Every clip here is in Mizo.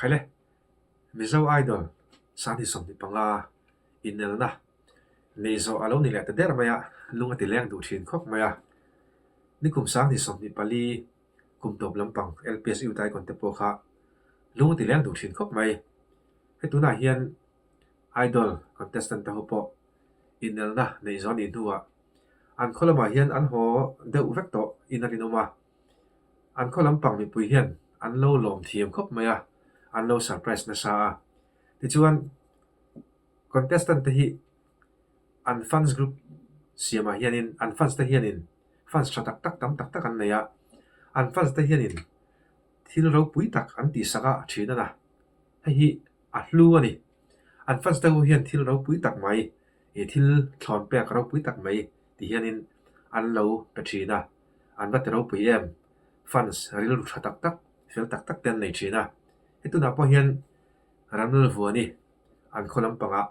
Khaile, Mizo Idol Sangni 25 inelna nei zawh a lo ni leh ta der mai a, lung a ti leng duh thin khawp mai a. Nikum Sangni 24 kum tawp lampang LPS Youth Icon te pawh kha lung a ti leng duh thin khawp mai. Hei tunah hian Idol contestant te ho pawh inelna neih zawh a nih hnuah an khaw lamah hian an haw deuh vek tawh in a rinawm a. An khaw lampang mipui hian an lo lawm thiam khawp mai a, an lo surprise nasa a. Tichuan, contestant te hi an fans group siamah hianin an fans te hianin fans tha tak tak tam tak tak an nei a, an fans te hianin thil ropui tak an tihsak a thin a na. Hei hi a hlu a ni. An fans te ho hian thil ropui tak mai, ih thil thlawn pek ropui tak mai ti hianin an lo pe thin a. An va ti ropui em? Fans rilru tha tak tak, fel tak tak te an nei thin a. He tunah pawh hian Ramlalvuani an khaw lampangah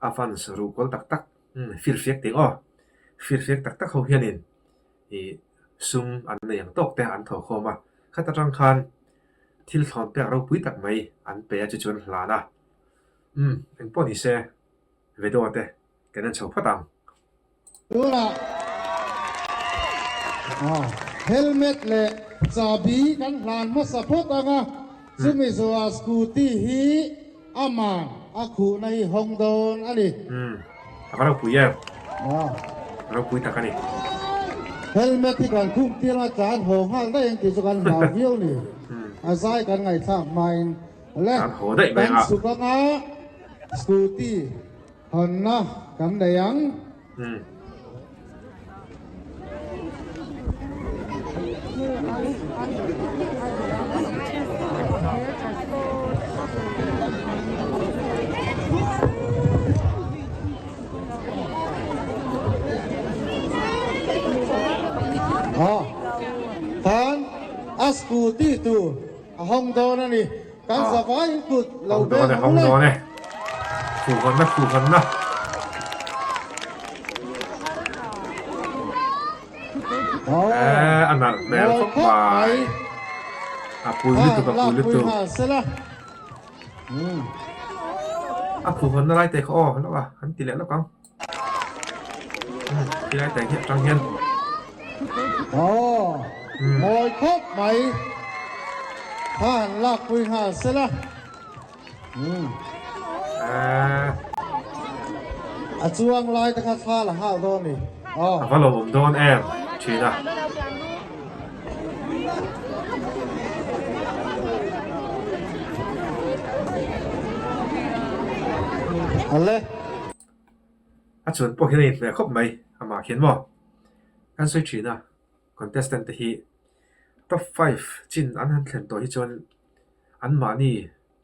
a fans ruhkawl tak tak, umm firfiak tih aw, firfiak tak tak ho hianin ih sum an nei ang tawk te an thaw khawm a. Khat atang khan thil thlawn pek ropui tak mai an pe a chu chuan hlan a. Umm engpawh ni se video te kan en chho phawt ang. Tunah helmet leh chahbi kan hlan hmasa phawt ang a, chumi zawhah scooty hi aman a khuhna hi hawng dawn a ni. Umm, a va ropui em? A ropui tak a ni. Helmet hi kan khum tir anga tlan haw nghal daih ang tih chu kan hlau viau ni. A zai kan ngaihthlak hmain le kan chhuk anga scooty Hawnna kan nei ang. Khan a scooty tur a hawng dawn a ni. Kan zavaiin kut lo beng ang le. Khuhhawnna khuhhawnna. A nalh hmel khawp mai. A pui lutuk a pui lutuk. A khuhhawnna lai te kha aw lawk a an ti leh lawk ang. Tilai te hi atang hian. Aw, mawi khawp mai. Kha han lakpui nghal sela. A chuang lai te kha thla la nghal dawn ni. Aw. A va lo awm dawn em thin a. Ale. A chuan pawh hian a inhmeh khawp mai amah khian maw? Kan sawi thin a, contestant te hi top five chin an han thlen tawh hi chuan anmahni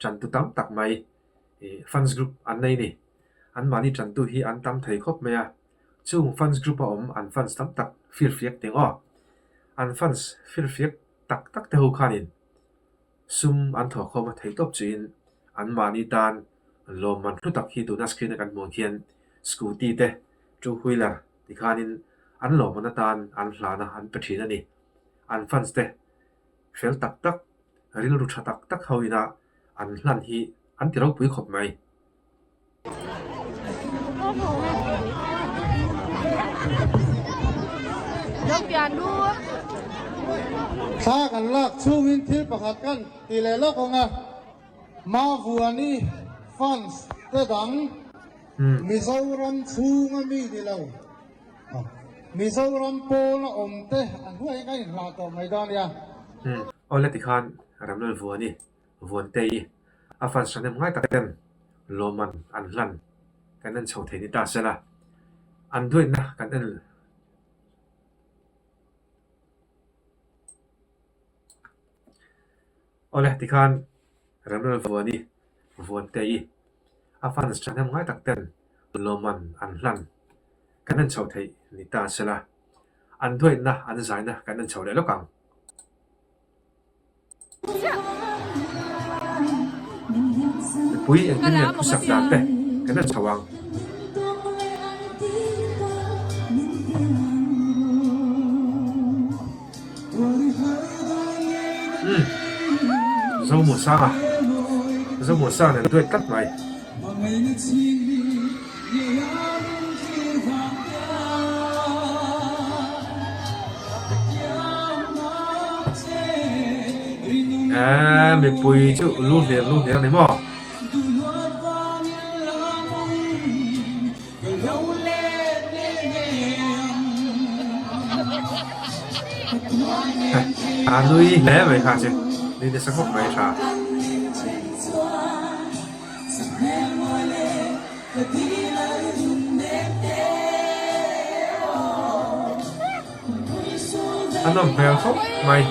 tantu tam tak mai ih fans group an nei a ni. Anmahni tantu hi an tam thei khawp mai a, chung fans group a awm an fans tam tak firfiak teng aw. An fans firfiak tak tak te ho khanin Sum an thawh khawm a theih tawp chiin anmahni tan lawmman hlu tak hi tuna screen a kan hmuh ang khian scooty te, two wheeler ti khanin an lawmman atan an hlan a, an pe thin a ni. An fans te fel tak tak, rilru tha tak tak ho ina an hlan hi an ti ropui khawp mai. Thla kan lak chhungin thil pakhat kan ti leh lawk ang a, Mavuani fans te dang Mizoram chhunga mi ni lo, Mizoram pawna awm te an huai kan inhlah tawh mai dawn nia. Awle tikhan Ramlalvuani Vuantei a fans hranem ngai tak ten lawmman an hlan kan en chho thei ni ta sela, an duaitna kan en Awle tikhan Remlalvuani Vuantei a fans hranem ngai tak ten lawmman an hlan kan en chho thei ni ta sela, an duaitna an zaina kan en chho leh lawk ang. Mipui engtin nge thusak dan te kan en chho ang. Umm Zomuasanga. Zomuansa nen duet tlat mai. Eee mipui chu lu hlir lu hlir a ni maw? A nui hle mai kha chu nui nasa khawp mai tha. A nawm hmel khawp mai.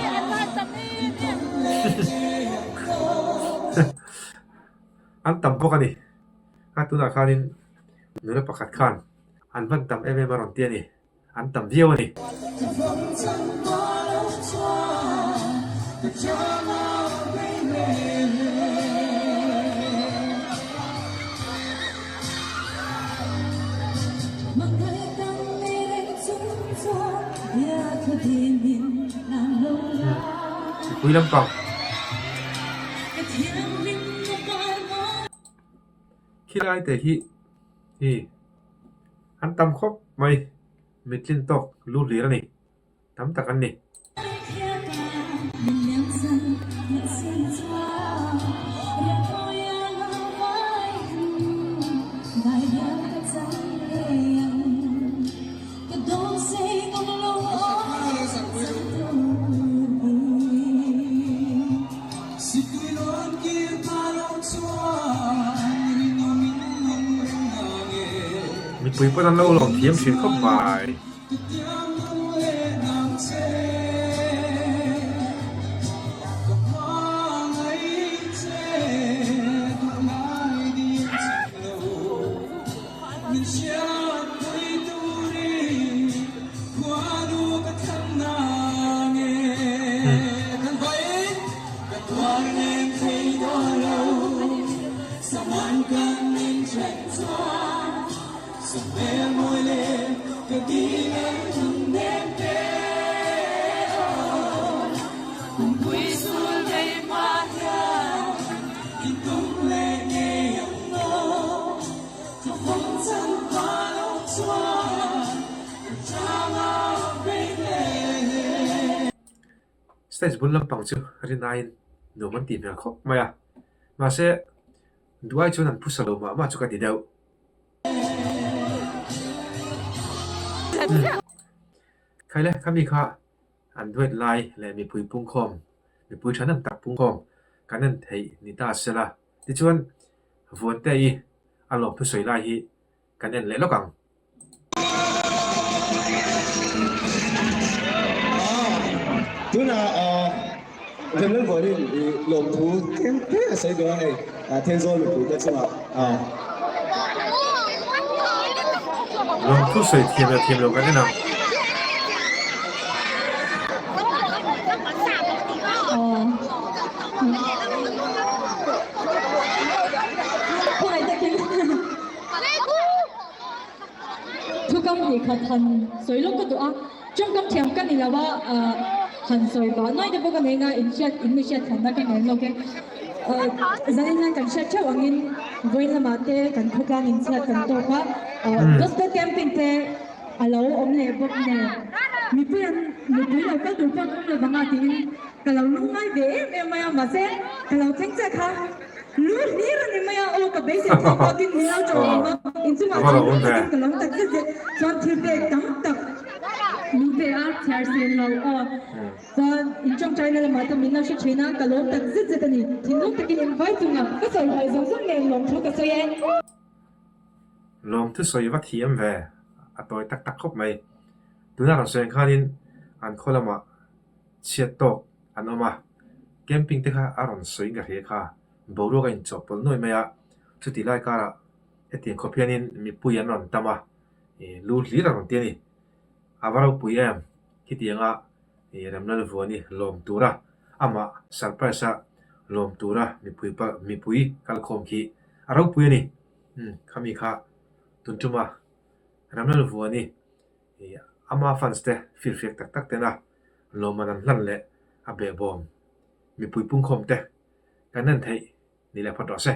An tam bawk a ni. A tunah khanin nula pakhat khan an hman tam em em a rawn ti a ni. An tam viau a ni. Mipui lampang. Khilai te hi hi an tam khawp mai mitlin tawk lu hlir a ni tam tak an ni. Mipui pawn an lo lawm thiam thin khawp mai. Stage bul lampang chu rinaiin nuam an tih hmel khawp mai a, mahse duai chuan an phusa lo mah mah chu ka ti deuh. Khaile khami kha an duet lai leh mipui pungkhawm, mipui thahnem tak pungkhawm kan en theih ni ta sela. Tichuan, Vuante i a lawm thusawi lai hi kan en leh lawk ang. Tunah Remlalvuanin i lawmthu tlem tlem a sawi dawn a hei, Thenzawl mipuite chungah. Lawmthu sawi thiam leh thiam lo kan en ang. Thukam hnih khat han sawi lawk ka duh a, tawngkam thiam ka ni lo a, han sawi vah nuai te pawh ka nei na, in hriat in mi hriat thanna ka ngen lawk e. Zanin hian kan hriat theuh angin vawiin lamah te kan khawtlang inchhiat kan tawk a, gospel camping te a lo awm leh bawk nen mipui an mipui lo kal tur pawh an awm lo vang a tiin ka lo lungngai ve em em mai a, mahse ka lo thleng chiah kha lu hlir a ni mai a, aw ka beisei phak bakin min lo tawh awm a, inchungah chuan takin ka lawm tak zet zet chuan thil pek tam tak min pe a, chhiar sen lo aw chuan in tawngtaina lamah te min lo hre thin a, ka lawm tak zet zet a ni, thinlung takin invai chunga ka sawi hawi zawng zawng nen lawmthu ka sawi e. Lawmthu sawi va thiam ve, a tawi tak tak khawp mai. Tuna rawn sawi ang khanin an khaw lamah chhiat tawk an awm a, camping te kha a rawn sawi in ka hria kha, boruak a inchawhpawlh nuai mai a, chuti lai karah hetiang khawp hianin mipui an rawn tam a, lu hlir a rawn ti a ni. A va ropui em? Khitianga Remlalvuani lawm tura amah surprise a lawm tura mipui mipui kalkhawm khi a ropui a ni. Umm khami kha tun tuma Ramlalvuani ih ama fans te firfiak tak tak tena lawmman an hlan leh a behbawm mipui pungkhawm te kan en theih. Ni leh phawt rawh se.